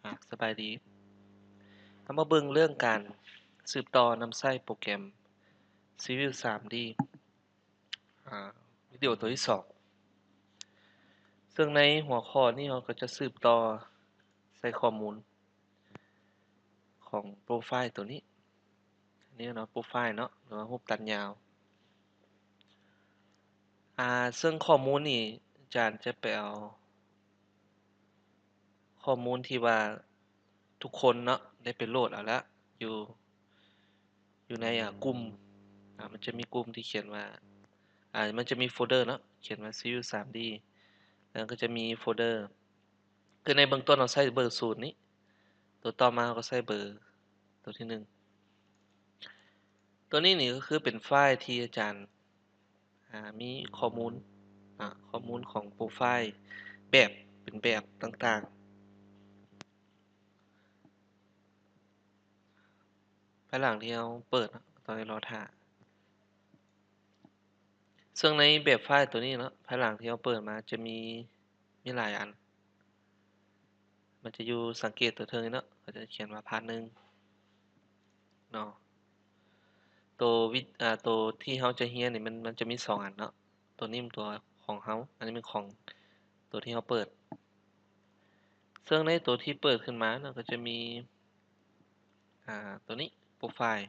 ອ່າ ສະບາຍດີ. ເຮົາມາເບິ່ງເລື່ອງການສືບຕໍ່ນຳໃຊ້ໂປຣແກຣມ Civil ສາມດີ ອ່າ ວິດີໂອຕົວທີສອງ ເຊິ່ງໃນຫົວຂໍ້ນີ້ເຮົາກໍຈະສືບຕໍ່ໃສ່ຂໍ້ມູນຂອງໂປຣໄຟລ໌ຕົວນີ້ ນີ້ເນາະ ໂປຣໄຟລ໌ເນາະ ຫຼືວ່າຮູບຕັດຍາວ. ອ່າ ເຊິ່ງຂໍ້ມູນນີ້ອາຈານຈະໄປເອົາຂໍ້ມູນທີ່ວ່າທຸກຄົນເນາະ ໄດ້ໄປໂຫຼດເອົາລະ ຢູ່ ຢູ່ໃນ ອ່າ ກຸ່ມ ອ່າ ມັນຈະມີກຸ່ມທີ່ຂຽນວ່າ ອ່າ ມັນຈະມີໂຟນເດີເນາະ ຂຽນວ່າ Civil ສາມດີ ແລ້ວກໍຈະມີໂຟນເດີ ຄືໃນເບື້ອງຕົ້ນເຮົາໃຊ້ເບີສູນນີ້ ຕົວຕໍ່ມາເຮົາກໍໃຊ້ເບີຕົວທີໜຶ່ງ. ຕົວນີ້ນີ້ກໍຄືເປັນໄຟລ໌ທີ່ອາຈານ ອ່າ ມີຂໍ້ມູນ ອ່າ ຂໍ້ມູນຂອງໂປຣໄຟລ໌ແບບ ເປັນແບບຕ່າງໆ ພາຍຫຼັງທີ່ເຮົາເປີດເນາະ ຕ້ອງໄດ້ລໍຖ້າ. ເຊິ່ງໃນແບບໄຟລ໌ຕົວນີ້ເນາະ ພາຍຫຼັງທີ່ເຮົາເປີດມາຈະມີ ມີຫຼາຍອັນ ມັນຈະຢູ່ ສັງເກດຕົວເທິງນີ້ເນາະ ເຂົາຈະຂຽນວ່າ ພາດໜຶ່ງ ເນາະ. ໂຕວິ ອ່າ ໂຕທີ່ເຮົາຈະຮຽນນີ້ ມັນ ມັນຈະມີສອງອັນເນາະ ຕົວນີ້ມັນຕົວຂອງເຮົາ ອັນນີ້ແມ່ນຂອງຕົວທີ່ເຮົາເປີດ. ເຊິ່ງໃນຕົວທີ່ເປີດຂຶ້ນມາເນາະ ກໍຈະມີ ອ່າ ຕົວນີ້ ໂປຣໄຟລ໌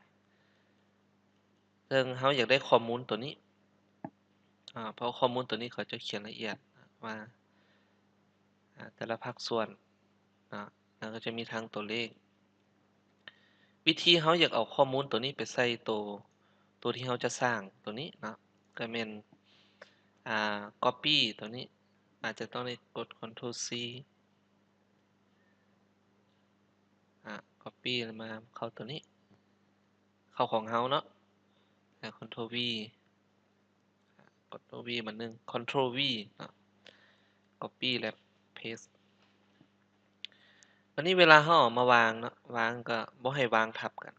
ເຊິ່ງເຮົາຢາກໄດ້ຂໍ້ມູນຕົວນີ້ ອາ ເພາະຂໍ້ມູນຕົວນີ້ເຂົາຈະຂຽນລະອຽດວ່າ ອາ ແຕ່ລະພາກສ່ວນເນາະ ແລ້ວກໍຈະມີທັງຕົວເລກ. ວິທີເຮົາຢາກເອົາຂໍ້ມູນຕົວນີ້ໄປໃສ່ໂຕ ໂຕທີ່ເຮົາຈະສ້າງຕົວນີ້ເນາະ ກໍແມ່ນ ອາ ກັອບປີ້ຕົວນີ້ ອາດຈະຕ້ອງໄດ້ກົດ Ctrl C ອາ ກັອບປີ້ ແລ້ວມາເຂົ້າຕົວນີ້ ເຂົ້າຂອງເຮົາເນາະ ແລ້ວ Ctrl V ກົດຕົວ V ມາໜຶ່ງ Ctrl V ເນາະ Copy ແລະ Paste. ບັດນີ້ເວລາເຮົາເອົາມາວາງເນາະ ວາງກໍບໍ່ໃຫ້ວາງທັບກັນ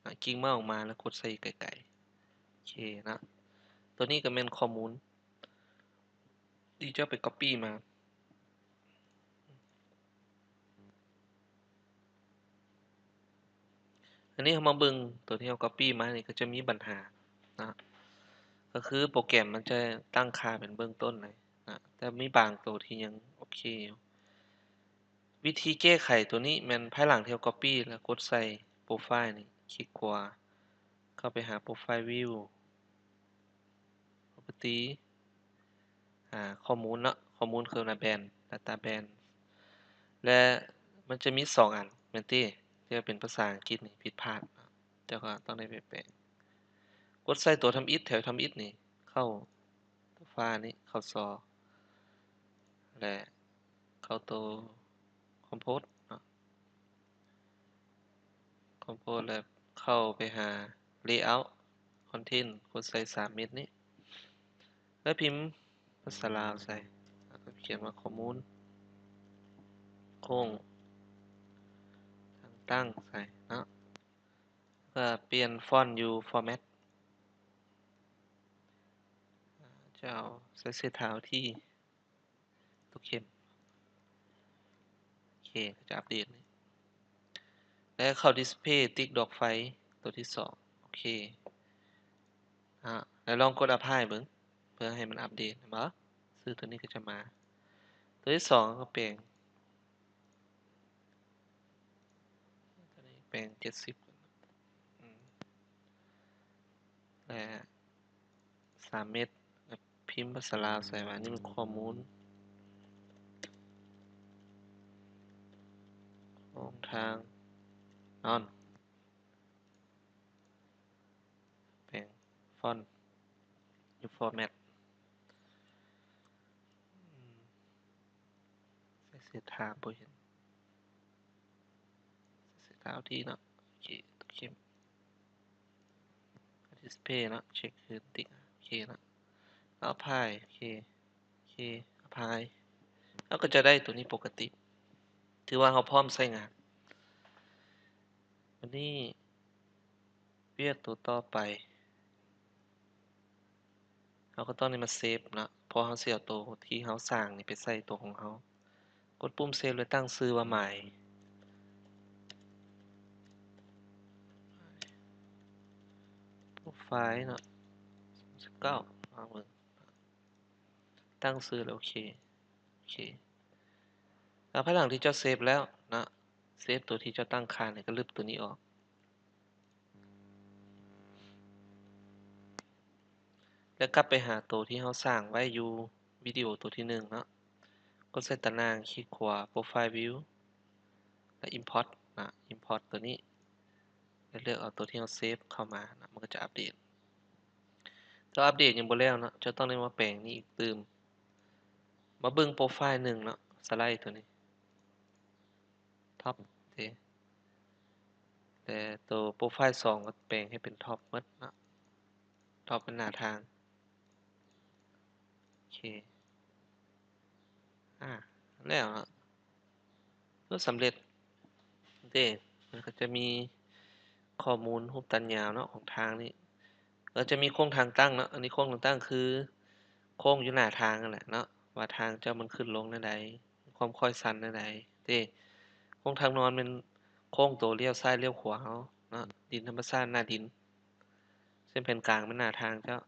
ເນາະ ກິກເມົ້າອອກມາແລ້ວກົດໃສ່ໄກໆ ໂອເຄເນາະ. ຕົວນີ້ກໍແມ່ນຂໍ້ມູນ ທີ່ເຈົ້າໄປ copy ມາ. ອັນນີ້ເຮົາມາເບິ່ງຕົວທີ່ເຮົາ copy ມານີ້ ກໍຈະມີບັນຫາເນາະ ກໍຄືໂປຣແກຣມມັນຈະຕັ້ງຄ່າເປັນເບື້ອງຕົ້ນເລີຍເນາະ ແຕ່ມີບາງຕົວທີ່ຍັງໂອເຄຢູ່. ວິທີແກ້ໄຂຕົວນີ້ແມ່ນພາຍຫຼັງທີ່ເຮົາ copy ແລ້ວກົດໃສ່ໂປຣໄຟລ໌ນີ້ ຄລິກຂວາ ເຂົ້າໄປຫາ Profile View Property ອາ ຂໍ້ມູນເນາະ ຂໍ້ມູນຄື Band Data Band ແລະ ມັນຈະມີສອງອັນແມ່ນຕິ ທີ່ວ່າເປັນພາສາອັງກິດນີ້ຜິດພາດເນາະ ເຈົ້າກໍຕ້ອງໄດ້ໄປແປງ. ກົດໃສ່ຕົວທຳອິດ ແຖວທຳອິດນີ້ ເຂົ້າ ຕົວຟ້ານີ້ ເຂົ້າ Source ແລະ ເຂົ້າໂຕ Compose ເນາະ Compose ແລ້ວເຂົ້າໄປຫາ Layout Content ກົດໃສ່ສາມເມັດນີ້ ແລ້ວພິມພາສາລາວໃສ່ ແລ້ວກໍຂຽນວ່າ ຂໍ້ມູນໂຄ້ງທາງຕັ້ງໃສ່ເນາະ ແລ້ວກໍປ່ຽນຟອນຢູ່ Format ຈະເອົາໃສ່ເສດຖາວທີ່ ຕົວເຂັມ ໂອເຄ ກໍຈະອັບເດດນີ້ ແລ້ວເຂົ້າ Display ຕິກດອກໄຟຕົວທີສອງ ໂອເຄ ອາ ແລ້ວລອງກົດ Apply ເບິ່ງ ເພື່ອໃຫ້ມັນອັບເດດ ເຫັນບໍ່ ຊື່ຕົວນີ້ກໍຈະມາ. ຕົວທີສອງກໍແປງ ຕົວນີ້ແປງເຈັດສິບ ອືມ ແລະ ສາມເມັດ ແລ້ວພິມພາສາລາວໃສ່ວ່າ ນີ້ແມ່ນຂໍ້ມູນຂອງທາງ None ແປງຟອນຢູ່ Format ອືມ ໃສ່ເສດຖາວ ບໍ່ເຫັນ ໃສ່ເສດຖາວທີ່ເນາະ ໂອເຄ ຕົວເຂັມ Display ເນາະ ເຊັກຄືນຕິກ ໂອເຄເນາະ ແລ້ວ Apply ໂອເຄ ໂອເຄ Apply ເຮົາກໍຈະໄດ້ຕົວນີ້ປົກກະຕິ ຖືວ່າເຮົາພ້ອມໃຊ້ງານ. ບັດນີ້ວຽກຕົວຕໍ່ໄປ ເຮົາກໍຕ້ອງໄດ້ມາເຊບເນາະ ເພາະເຮົາຊິເອົາໂຕທີ່ເຮົາສ້າງນີ້ໄປໃສ່ໂຕຂອງເຮົາ. ກົດປຸ່ມເຊບ ແລ້ວຕັ້ງຊື່ວ່າ My ຟລ໌ເນາະ ສິບເກົ້າ ວາງເບິ່ງ ຕັ້ງຊື່ແລ້ວ ໂອເຄ ໂອເຄ ແລ້ວພາຍຫຼັງທີ່ເຈົ້າເຊບແລ້ວເນາະ ເຊບໂຕທີ່ເຈົ້າຕັ້ງຄ່ານີ້ ກໍລຶບໂຕນີ້ອອກ ແລ້ວກັບໄປຫາໂຕທີ່ເຮົາສ້າງໄວ້ຢູ່ວິດີໂອໂຕທີໜຶ່ງເນາະ ກົດໃສ່ຕາໜ່າງ ຄລິກຂວາ Profile View ແລ້ວ Import ນະ Import ໂຕນີ້ ແລ້ວເລືອກເອົາໂຕທີ່ເຮົາເຊບເຂົ້າມານະ ມັນກໍຈະອັບເດດ. ແຕ່ອັບເດດຍັງບໍ່ແລ້ວເນາະ ເຈົ້າຕ້ອງໄດ້ມາແປງນີ້ອີກຕື່ມ. ມາເບິ່ງ Profile ໜຶ່ງເນາະ ສະໄລໂຕນີ້ Top ເດ້ ແຕ່ໂຕ Profile ສອງ ກໍແປງໃຫ້ເປັນ Top ໝົດເນາະ Top ເປັນໜ້າທາງ. ໂອເຄ ອາ ແລ້ວເນາະ ກໍສຳເລັດເດ້. ມັນກໍຈະມີຂໍ້ມູນຮູບຕັດຍາວເນາະ ຂອງທາງນີ້ ກໍຈະມີໂຄ້ງທາງຕັ້ງເນາະ. ອັນນີ້ໂຄ້ງທາງຕັ້ງຄືໂຄ້ງຢູ່ໜ້າທາງນັ້ນແຫຼະເນາະ ວ່າທາງເຈົ້າມັນຂຶ້ນລົງແນວໃດ ມີຄວາມຄ້ອຍຊັນແນວໃດເດ້. ໂຄ້ງທາງນອນແມ່ນໂຄ້ງໂຕລ້ຽວຊ້າຍລ້ຽວຂວາເຮົາເນາະ ດິນທຳມະຊາດໜ້າດິນ ເສັ້ນແຜ່ນກາງແມ່ນໜ້າທາງເຈົ້າ.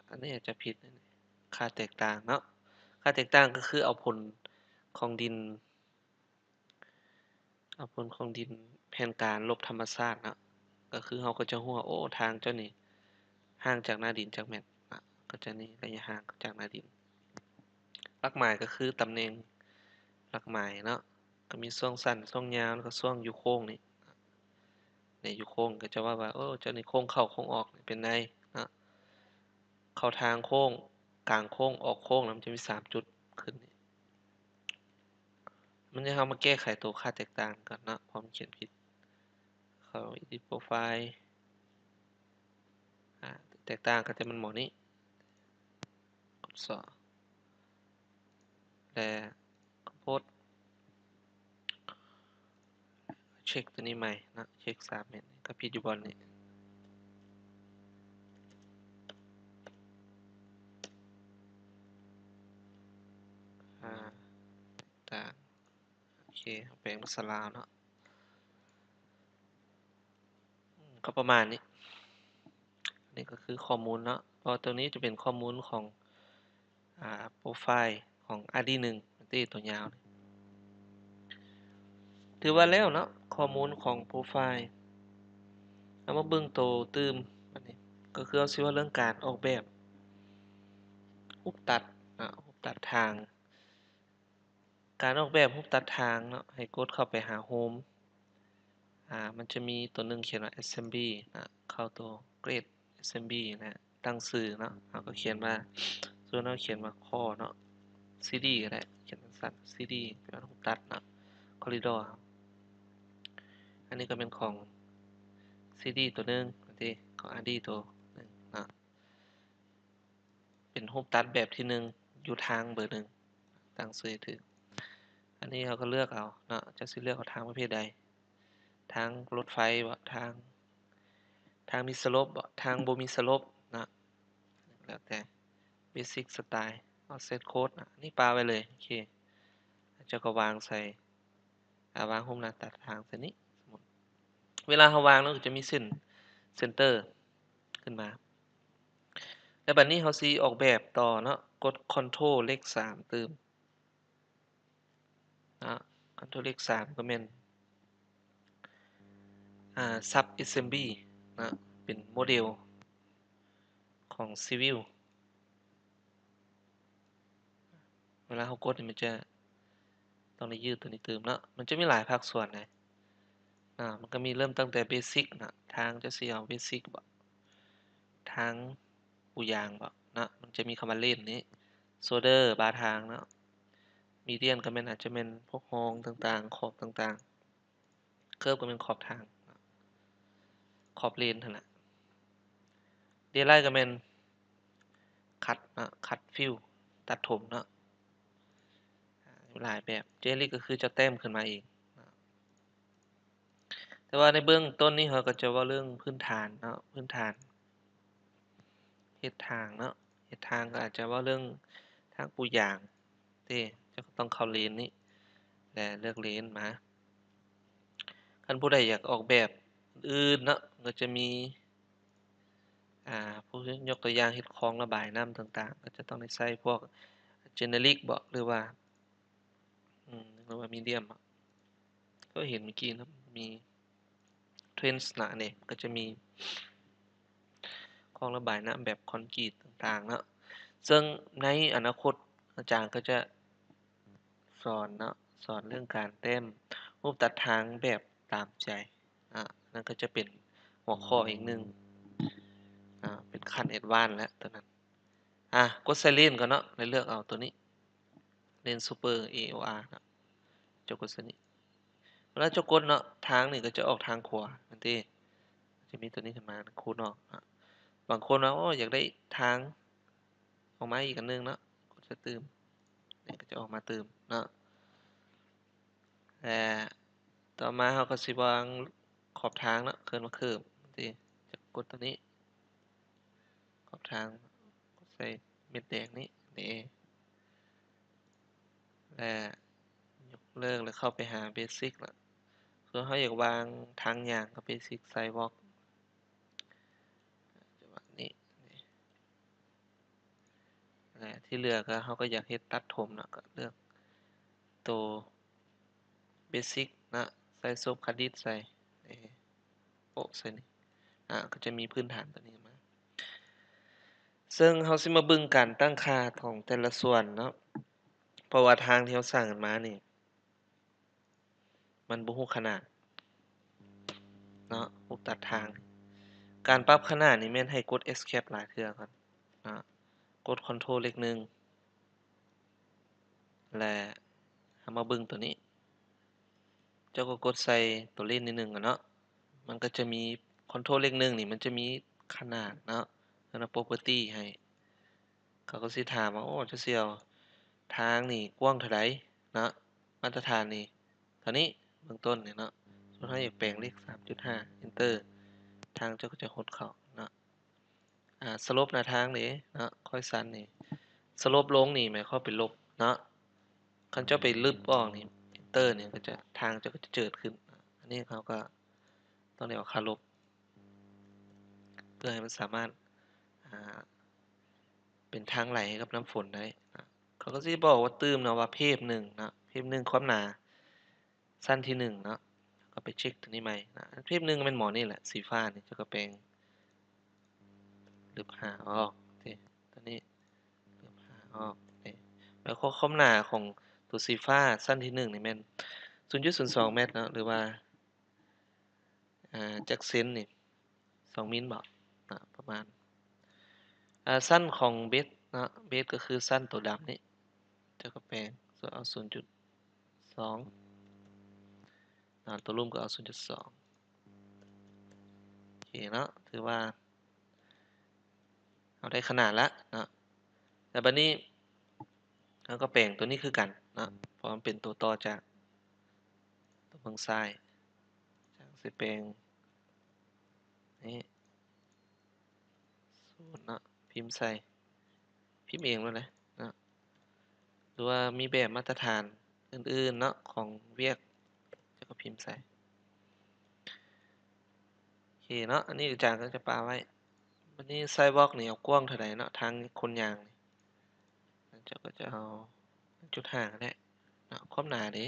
ອັນນີ້ອາດຈະຜິດ ຄ່າແຕກຕ່າງເນາະ ຄ່າແຕກຕ່າງກໍຄືເອົາຜົນຂອງດິນ ເອົາຜົນຂອງດິນແຜ່ນກາງລົບທຳມະຊາດເນາະ ກໍຄືເຮົາກໍຈະຮູ້ວ່າ ໂອ້ ທາງເຈົ້ານີ້ຫ່າງຈາກໜ້າດິນຈັກແມັດເນາະ ກໍຈະນີ້ໄລຍະຫ່າງຈາກໜ້າດິນ. ຫຼັກໝາຍກໍຄືຕຳແໜ່ງຫຼັກໝາຍເນາະ ກໍມີຊ່ວງສັ້ນ ຊ່ວງຍາວ ແລ້ວກໍຊ່ວງຢູ່ໂຄ້ງນີ້ ໃນຢູ່ໂຄ້ງກໍຈະວ່າ ວ່າ ໂອ້ ເຈົ້ານີ້ໂຄ້ງເຂົ້າໂຄ້ງອອກເປັນໃດເນາະ ເຂົ້າທາງໂຄ້ງ ກາງໂຄ້ງ ອອກໂຄ້ງ ແລ້ວມັນຈະມີສາມຈຸດຂຶ້ນນີ້. ມັນໃຫ້ເຮົາມາແກ້ໄຂໂຕຄ່າແຕກຕ່າງກ່ອນເນາະ ເພາະມັນຂຽນຜິດ. ເຂົ້າ Edit Profile ອາ ແຕກຕ່າງກັນ ແຕ່ມັນໝໍນີ້ ກົດສອງ ແລະ Compose ເຊັກໂຕນີ້ໃໝ່ເນາະ ເຊັກສາມເມັດ ກໍຜິດຢູ່ບ່ອນນີ້ ອາ ຕ່າງ ໂອເຄ ເຮົາແປງພາສາລາວເນາະ ອືມ ກໍປະມານນີ້. ອັນນີ້ກໍຄືຂໍ້ມູນເນາະ ເພາະວ່າໂຕນີ້ຈະເປັນຂໍ້ມູນຂອງ ອາ Profile ຂອງ RD ໜຶ່ງ ທີ່ໂຕຍາວນີ້. ຖືວ່າແລ້ວເນາະ ຂໍ້ມູນຂອງ Profile. ເຮົາມາເບິ່ງໂຕຕື່ມ ອັນນີ້ກໍຄືເຮົາຊິເວົ້າເລື່ອງການອອກແບບຮູບຕັດເນາະ ຮູບຕັດທາງ. ການອອກແບບຮູບຕັດທາງເນາະ ໃຫ້ກົດເຂົ້າໄປຫາ Home ອາ ມັນຈະມີໂຕໜຶ່ງຂຽນວ່າ Assembly ນະ ເຂົ້າໂຕ Create Assembly ນະ ຕັ້ງຊື່ເນາະ ເຮົາກໍຂຽນວ່າ ສົມມຸດເຮົາຂຽນວ່າ Core ເນາະ CD ກໍໄດ້ ຂຽນສັ້ນໆ CD ແປວ່າຮູບຕັດເນາະ Corridor. ອັນນີ້ກໍແມ່ນຂອງ CD ໂຕໜຶ່ງ ເດ້ ຂອງ RD ໂຕໜຶ່ງເນາະ. ເປັນຮູບຕັດແບບທີໜຶ່ງ ຢູ່ທາງເບີໜຶ່ງ ຕັ້ງຊື່ໃຫ້ຖືກ. ອັນນີ້ເຮົາກໍເລືອກເອົາເນາະ ເຈົ້າຊິເລືອກເອົາທາງປະເພດໃດ ທາງລົດໄຟບໍ ທາງ ທາງມີສະໂລບບໍ ທາງບໍ່ມີສະໂລບເນາະ ແລ້ວແຕ່. Basic Style Offset Code ນະ ອັນນີ້ປະໄວ້ເລີຍ ໂອເຄ ເຈົ້າກໍວາງໃສ່ ອາ ວາງຮູບໜ້າຕັດທາງໃສ່ນີ້ ສົມມຸດ ເວລາເຮົາວາງ ມັນກໍຈະມີເສັ້ນ Center ຂຶ້ນມາ. ແລ້ວບັດນີ້ເຮົາຊິອອກແບບຕໍ່ເນາະ ກົດ Ctrl ເລກສາມຕື່ມເນາະ Ctrl ເລກສາມກໍແມ່ນ ອາ Sub Assembly ເນາະ ເປັນໂມເດວຂອງ Civil. ເວລາເຮົາກົດນີ້ ມັນຈະຕ້ອງໄດ້ຢືດໂຕນີ້ຕື່ມເນາະ ມັນຈະມີຫຼາຍພາກສ່ວນເດ້ ອາ ມັນກໍມີເລີ່ມຕັ້ງແຕ່ Basic ເນາະ ທາງເຈົ້າຊິເອົາ Basic ບໍ ທາງປູຢາງບໍເນາະ ມັນຈະມີຄຳວ່າ Lane ນີ້ Shoulder ບ່າທາງເນາະ Median ກໍແມ່ນ ອາດຈະແມ່ນພວກຮ່ອງຕ່າງໆ ຂອບຕ່າງໆ Curve ກໍແມ່ນຂອບທາງ ຂອບເລນຫັ້ນລະ. Daylight ກໍແມ່ນ Cut ເນາະ Cut Fill ຕັດຖົມເນາະ ອາ ຫຼາຍແບບ. Generic ກໍຄືຈະແຕ້ມຂຶ້ນມາເອງເນາະ ແຕ່ວ່າໃນເບື້ອງຕົ້ນນີ້ ເຮົາກໍຈະເວົ້າເລື່ອງພື້ນຖານເນາະ ພື້ນຖານ ເຮັດທາງເນາະ ເຮັດທາງກໍອາດຈະເວົ້າເລື່ອງທາງປູຢາງເດ້ ເຈົ້າກໍຕ້ອງເຂົ້າເລນນີ້ ແລະ ເລືອກເລນມາ. ຄັນຜູ້ໃດຢາກອອກແບບອື່ນເນາະ ກໍຈະມີ ອ່າ ຜູ້ຍົກຕົວຢ່າງເຮັດຄອງລະບາຍນ້ຳຕ່າງໆ ກໍຈະຕ້ອງໄດ້ໃຊ້ພວກ generic ເບາະ ຫຼືວ່າ ອືມ ຫຼືວ່າ medium ເບາະ ກໍເຫັນເມື່ອກີ້ເນາະ ມີ trench ນະ ອັນນີ້ກໍຈະມີຄອງລະບາຍນ້ຳແບບຄອນກຣີດຕ່າງໆເນາະ ເຊິ່ງໃນອະນາຄົດອາຈານກໍຈະສອນເນາະ ສອນເລື່ອງການແຕ້ມຮູບຕັດທາງແບບຕາມໃຈ ອາ ນັ້ນກໍຈະເປັນຫົວຂໍ້ອີກໜຶ່ງ ອາ ເປັນຂັ້ນ advance ແລ້ວຕົວນັ້ນ. ອາ ກົດໃສ່ lane ກ່ອນເນາະ ແລ້ວເລືອກເອົາຕົວນີ້ lane super A O R ເນາະ ເຈົ້າກົດໃສ່ນີ້ ເວລາເຈົ້າກົດເນາະ ທາງນີ້ກໍຈະອອກທາງຂວາ ແມ່ນຕິ ຈະມີຕົວນີ້ຂຶ້ນມາ ຄູນອກເນາະ ບາງຄົນວ່າ ໂອ້ ຢາກໄດ້ທາງອອກມາອີກອັນໜຶ່ງເນາະ ກົດໃສ່ຕື່ມ ນີ້ກໍຈະອອກມາຕື່ມເນາະ ແລະ ຕໍ່ມາເຮົາກໍຊິວາງຂອບທາງເນາະ ເອີ້ນວ່າ curb ຕິ ຈະກົດຕົວນີ້ ຂອບທາງ ໃສ່ເມັດແດງນີ້ເດ້ ແລະ ຍົກເລີກ ແລະ ເຂົ້າໄປຫາ basic ລະ ຄືເຮົາຢາກວາງທາງຍ່າງກັບ basic sidewalk ຈັງຫວະນີ້ ແລະ ທີ່ເຫຼືອກໍ ເຮົາກໍຢາກເຮັດຕັດຖົມເນາະ ກໍເລືອກໂຕ basic ເນາະ ໃສ່ soft cardioid ໃສ່ ໂປະໃສ່ນີ້ ອາ ກໍຈະມີພື້ນຖານຕົວນີ້ມາ ເຊິ່ງເຮົາຊິມາເບິ່ງການຕັ້ງຄ່າຂອງແຕ່ລະສ່ວນເນາະ ເພາະວ່າທາງທີ່ເຮົາສ້າງຂຶ້ນມານີ້ ມັນບໍ່ຮູ້ຂະໜາດເນາະ ຮູບຕັດທາງ ການປັບຂະໜາດນີ້ແມ່ນໃຫ້ກົດ escape ຫຼາຍເທື່ອກ່ອນເນາະ ກົດ control ເລກໜຶ່ງ ແລະ ເຮົາມາເບິ່ງຕົວນີ້ ເຈົ້າກໍກົດໃສ່ຕົວ lane ນິດໜຶ່ງເນາະ ມັນກໍຈະມີ control ເລກໜຶ່ງນີ້ ມັນຈະມີຂະໜາດເນາະ ເອີ້ນວ່າ property ໃຫ້ ເຂົາກໍຊິຖາມວ່າ ໂອ້ ເຈົ້າຊິເອົາທາງນີ້ກວ້າງເທົ່າໃດເນາະ ມາດຕະຖານນີ້ເທົ່ານີ້ ເບື້ອງຕົ້ນນີ້ເນາະ ສົມມຸດເຮົາຢາກແປງເລກ ສາມຈຸດຫ້າ enter ທາງເຈົ້າກໍຈະຫົດເຂົ້າເນາະ ອາ slope ໜ້າທາງເດ້ເນາະ ຄ່ອຍຊັນນີ້ slope ລົງນີ້ໝາຍຄວາມເປັນລົບເນາະ ຄັນເຈົ້າໄປລຶບອອກນີ້ enter ນີ້ກໍຈະ ທາງເຈົ້າກໍຈະເຈີດຂຶ້ນ ອັນນີ້ເຮົາກໍຕ້ອງໄດ້ເອົາຄ່າລົບ ເພື່ອໃຫ້ມັນສາມາດ ອາ ເປັນທາງໄຫຼໃຫ້ກັບນ້ຳຝົນໄດ້ເນາະ ເຂົາກໍຊິບອກວ່າຕື່ມເນາະ ວ່າ pave ໜຶ່ງເນາະ pave ໜຶ່ງຄວາມໜາ ຊັ້ນທີໜຶ່ງເນາະ ກໍໄປເຊັກຕົວນີ້ໃໝ່ນະ pave ໜຶ່ງແມ່ນໝໍນີ້ແຫຼະ ສີຟ້ານີ້ ເຈົ້າກໍແປງລຶບຫ້າອອກເດ້ ຕົວນີ້ລຶບຫ້າອອກເດ້ ແລ້ວກໍຄວາມໜາຂອງຕົວສີຟ້າຊັ້ນທີໜຶ່ງນີ້ແມ່ນ ສູນຈຸດສູນສອງແມັດເນາະ ຫຼືວ່າ ອາ ຈັກເຊັນນີ້ ສອງມິນບໍ ອາ ປະມານ ອາ ຊັ້ນຂອງ base ເນາະ base ກໍຄືຊັ້ນຕົວດຳນີ້ ເຈົ້າກໍແປງເອົາສູນຈຸດສອງ ອາ ຕົວລຸ່ມກໍເອົາສູນຈຸດສອງ ໂອເຄເນາະ ຖືວ່າ ເຮົາໄດ້ຂະໜາດລະເນາະ ແລ້ວບັດນີ້ເຮົາກໍແປງຕົວນີ້ຄືກັນເນາະ ເພາະມັນເປັນຕົວຕໍ່ຈາກຕົວເບື້ອງຊ້າຍ ຈາກຊິແປງນີ້ສູນເນາະ ພິມໃສ່ ພິມເອງໂລດແຫຼະເນາະ ຫຼືວ່າມີແບບມາດຕະຖານອື່ນໆເນາະ ຂອງວຽກ ເຈົ້າກໍພິມໃສ່. ໂອເຄເນາະ ອັນນີ້ອາຈານກໍຈະປະໄວ້. ບັດນີ້ sidewalk ນີ້ເອົາກວ້າງເທົ່າໃດເນາະ ທາງຄົນຍ່າງນີ້ ເຈົ້າກໍຈະເອົາ ໜຶ່ງຈຸດຫ້າ ກໍໄດ້ເນາະ ຄວາມໜາເດ້